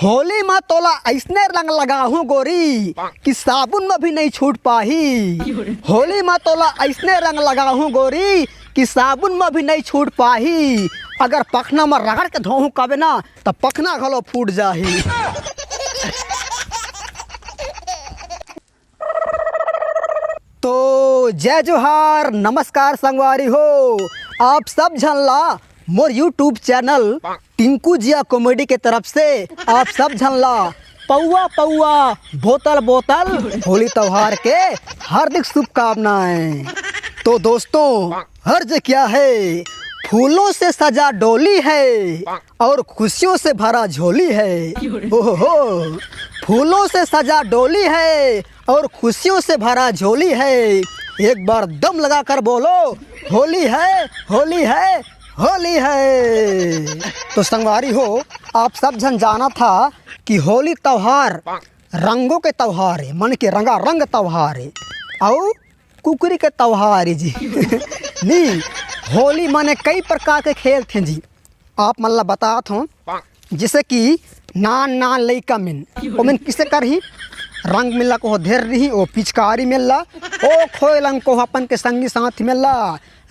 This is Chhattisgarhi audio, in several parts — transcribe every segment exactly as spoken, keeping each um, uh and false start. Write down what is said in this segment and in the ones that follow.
होली म तोला अइसने रंग लगाहूं गोरी कि साबुन म भी नइ छूट पाही। होली म तोला अइसने रंग लगाहूं गोरी कि साबुन म भी नइ छूट पाही। अगर पखना म रगड़ के धोहूं कबे ना, त पखना घलो फूट जाही। तो जय जोहार, नमस्कार संगवारी हो, आप सब झन ला मोर YouTube चैनल टिंकू जिया कॉमेडी के तरफ से आप सब झन ला पौवा पौवा, बोतल बोतल होली त्योहार के हार्दिक शुभकामनाएं। तो दोस्तों, अर्ज क्या है? फूलों से सजा डोली है और खुशियों से भरा झोली है। ओहो, फूलों से सजा डोली है और खुशियों से भरा झोली है। एक बार दम लगाकर बोलो, होली है, होली है, होली है। तो संगवारी हो, आप सब झन जानत हा कि होली त्योहार रंगों के त्योहार है, मन के रंगारंग त्योहार है, अउ कुकरी के त्योहार है जी। नी, होली माने कई प्रकार के खेलथे जी। आप मन ला बतात हों, जैसे कि नान नान लइका मन, ओमन किसे करही, रंग मेला को हो धेर रही, ओ पिचकारी मेला, ओ खोए लंग को अपन के संगी साथी मेला,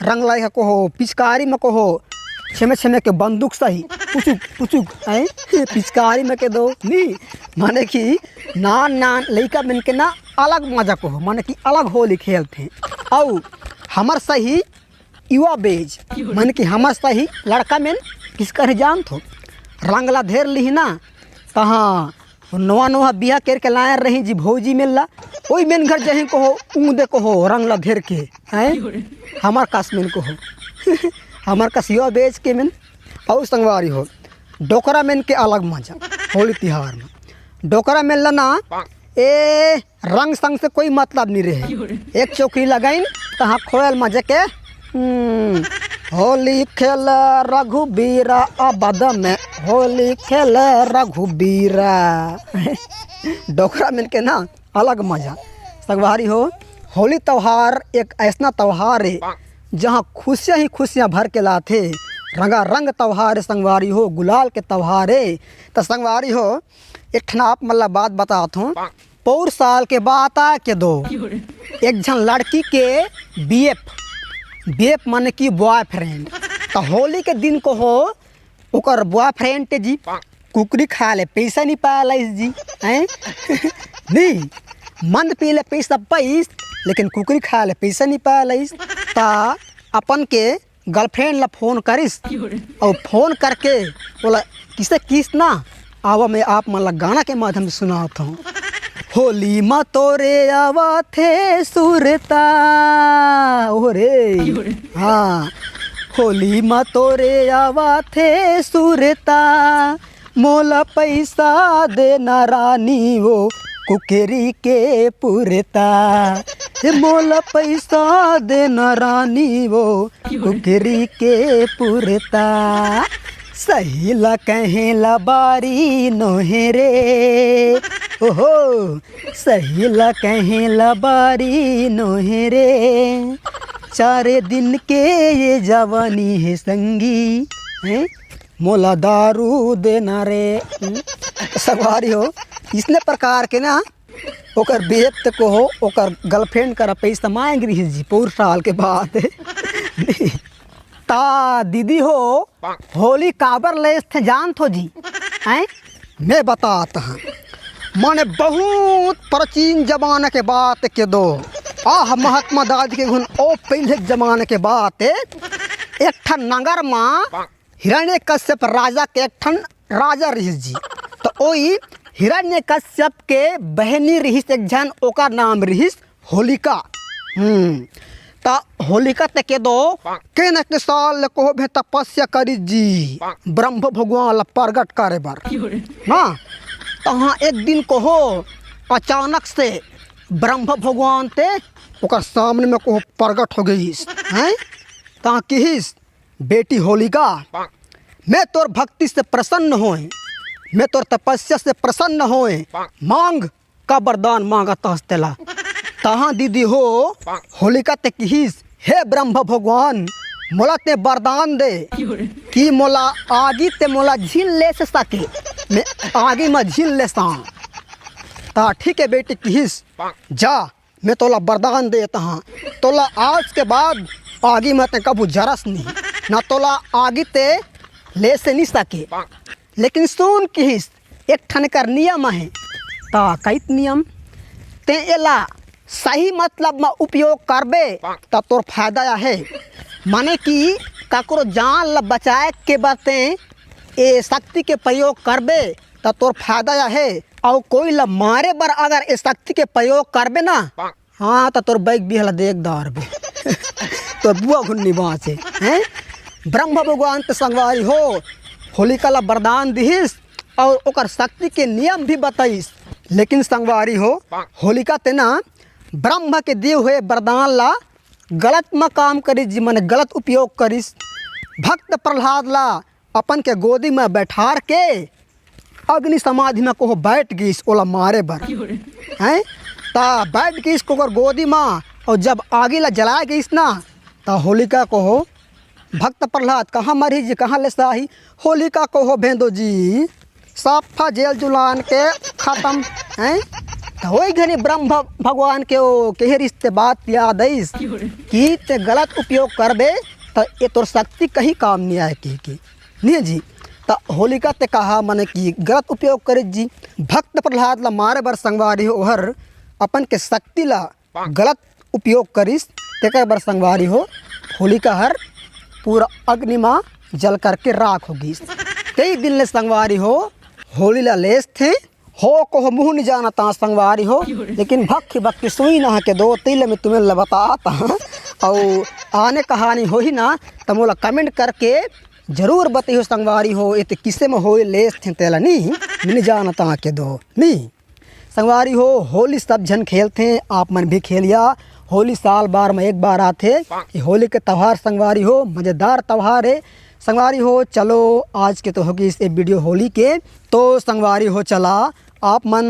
रंग लइका को हो पिचकारी में को हो छेमे छेमे के बंदूक सही पुचुक पुचुक, हैं? पिचकारी में के दो नी, माने कि नान नान लइका मन के ना अलग मजा को हो, माने कि अलग होली खेलथे। अउ हमर सही युवा बेज, मन कि हमर सही लड़का मन किस करे जानत हो, रंग ला धेर लिही ना, तहाँ नवा नवा बिहा करके लाए रही जी भौजी मेला, ओई मेन घर जही को हो, ऊंदे को हो, रंग ला धेर के, हैं? हमर कस मेन को हो। हमर कस युवा बेज के मेन, अउ संगवारी हो, डोकरा मेन के अलग मजा होली तिहार में। डोकरा मेन ला ना, ए रंग संग से कोई मतलब नहीं रहे। एक चौकी लगाइन, तहाँ खोयल मजे के, हम्म, होली खेल रघुबीरा, अबद में होली खेल रघुबीरा। डोकरा मेन के ना अलग मजा। संगवारी हो, होली त्योहार एक ऐसना त्योहार है, जहाँ खुशियाँ ही खुशियाँ भर के लाथे। रंगारंग त्योहार है संगवारी हो, गुलाल के त्योहार है। तो संगवारी हो, एक ठन आप मन ला बात बतात हों। पौर साल के बात आय के दो, एक झन लड़की के बीएफ, बीएफ माने कि बॉयफ्रेंड, त होली के दिन को हो ओकर बॉयफ्रेंड ते जी कुकरी खाए ले पैसा नहीं पाए लाइस जी, हैं? नहीं, मंद पी ले पैसा पाइस, लेकिन कुकरी खाए ले पैसा नहीं पाए लाइस। त अपन के गर्लफ्रेंड ला फोन करिस अउ फोन करके बोला किसे किस ना आवा, मैं आप मन ला गाना के माध्यम से सुनात हूँ। होली मा तोरे आवा थे सुरता, ओ रे, हाँ, होली मा तोरे आवा थे सुरता, मोला पैसा देना रानी वो कुकरी के पुरता, हे मोला पैसा देना रानी वो कुकरी के पुरता। सही ला कहे ला बारी नोहे रे, ओहो, सही ला कहे ला बारी नोहे रे। चारे दिन के ये जवानी है संगी, हैं? मोला दारू देना रे। हम्म? संगवारी हो, इसने प्रकार के ना ओकर बेहद को हो, ओकर गर्लफ्रेंड करा पैसा मांग रही जी, पौर साल के बाद। ता दीदी हो, होली काबर लेस थे जानत हो जी? हैं? मैं बतात हूँ, माने बहुत प्राचीन जमाना के बात के दो। आह, महात्मा दादी के गुण ओ पहले जमाने के बात है। एक ठन नगर मा हिरण्यकश्यप राजा के एक ठन राजा रिहिस जी। तो ओई हिरण्यकश्यप के बहनी रिहिस एक झन, ओकर नाम रिहिस होलिका। हम्म, त होलिका ते के दो के न के साल ले कोहो भे तपस्या करी जी, ब्रह्म भगवान ला प्रगट करे बर। ना, तहाँ एक दिन कोहो अचानक से ब्रह्म भगवान ते ओकर सामने में कोहो प्रगट हो गईस, हैं? तहाँ किहिस, "बेटी होलिका, मैं तोर भक्ति से प्रसन्न होए, मैं तोर तपस्या से प्रसन्न होए, मांग का वरदान मांगत हस तेला।" तहाँ दीदी हो, होलिका ते किहिस, "हे ब्रह्म भगवान, मोला ते वरदान दे कि मोला आगी ते मोला झिन ले सके, मैं आगी म झिन ले सा। त ठीक हे बेटी, किहिस, जा, मैं तोला वरदान देत हँव, तोला आज के बाद आगी म ते कभू जरस नहीं, ना तोला आगी ते ले से नहीं सके। लेकिन सुन, किहिस, एक ठन कर नियम हे। त कइत नियम? ते एला सही मतलब म उपयोग करबे, त तोर फायदा हे। माने कि ककरो जान ल बचाए के बर ते ए शक्ति के प्रयोग करबे, त तोर फायदा हे। अउ कोई ल मारे बर अगर ए शक्ति के प्रयोग करबे ना, हाँ, त तोर बैग बिहला देख डारबे। तोर बुआ घुन्नी बाँचे, हैं? ब्रह्म भगवान त संगवारी हो, होलिका ल वरदान दिहिस अउ ओकर शक्ति के नियम भी बताइस। लेकिन संगवारी हो, होलिका ते ना ब्रह्म के दिए हुए वरदान ला गलत म काम करिस जी, माने गलत उपयोग करिस। भक्त प्रहलाद ला अपन के गोदी म बैठार के अग्नि समाधि म कोहो बैठ गिस ओला मारे बर, हैं? त बैठ गिस कोकर गोदी म, अउ जब आगी ला जलाए गिस ना, त होलिका कोहो, भक्त प्रहलाद कहाँ मरही जी, कहाँ ले साही? होलिका कोहो, भेंदो जी, सफा जेल जुलान के खतम, हैं? त होई घनी ब्रह्म भगवान के ओ केहे रिस ते बात याद आइस कि ते गलत उपयोग करबे, त ए तोर शक्ति कहीं काम नहीं आए, कहि के। नहीं जी, त होलिका ते कहा, माने कि गलत उपयोग करिस जी। भक्त प्रहलाद ला मारे बर संगवारी हो, ओहर अपन के शक्ति ला गलत उपयोग करिस, तेकर बर संगवारी हो, होलिका हर पूरा अग्नि मा जल करके राख हो गिस। कई दिन ले संगवारी हो, होली ला लेस थे, हो कोहो मुँह नहीं जानत हँव संगवारी हो, लेकिन भक्खी भक्खी सुइन हँव के दो, तेला मैं तुमन ला बतात हँव। अउ आने कहानी होही ना, त मोला comment करके जरूर बतइहो संगवारी हो, ए ते किसे म होली लेस थे तेला नहीं, मैं नहीं जानत हँव के दो, नहीं। संगवारी हो, होली सब झन खेलथे, आप मन भी खेलिया। होली साल बार म एक बार आथे। ये होली के त्योहार संगवारी हो, मजेदार त्योहार हे। संगवारी हो, चलो आज के तो हो गिस ये video होली के। तो संगवारी हो, चला आप मन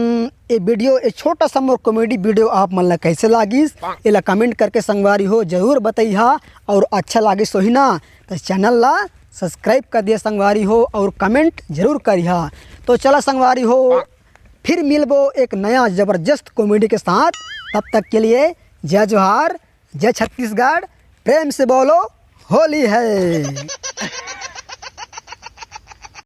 ये video, ये छोटा सा मोर comedy video आप मन ला कैसे लागिस, एला comment करके संगवारी हो जरूर बतइहा। अउ अच्छा लागिस होही ना, त channel ला subscribe कर दिया संगवारी हो, अउ comment जरूर करिहा। तो चला संगवारी हो, फिर मिलबो एक नया जबरदस्त comedy के साथ। तब तक के लिए जय जोहार, जय छत्तीसगढ़। प्रेम से बोलो, होली है।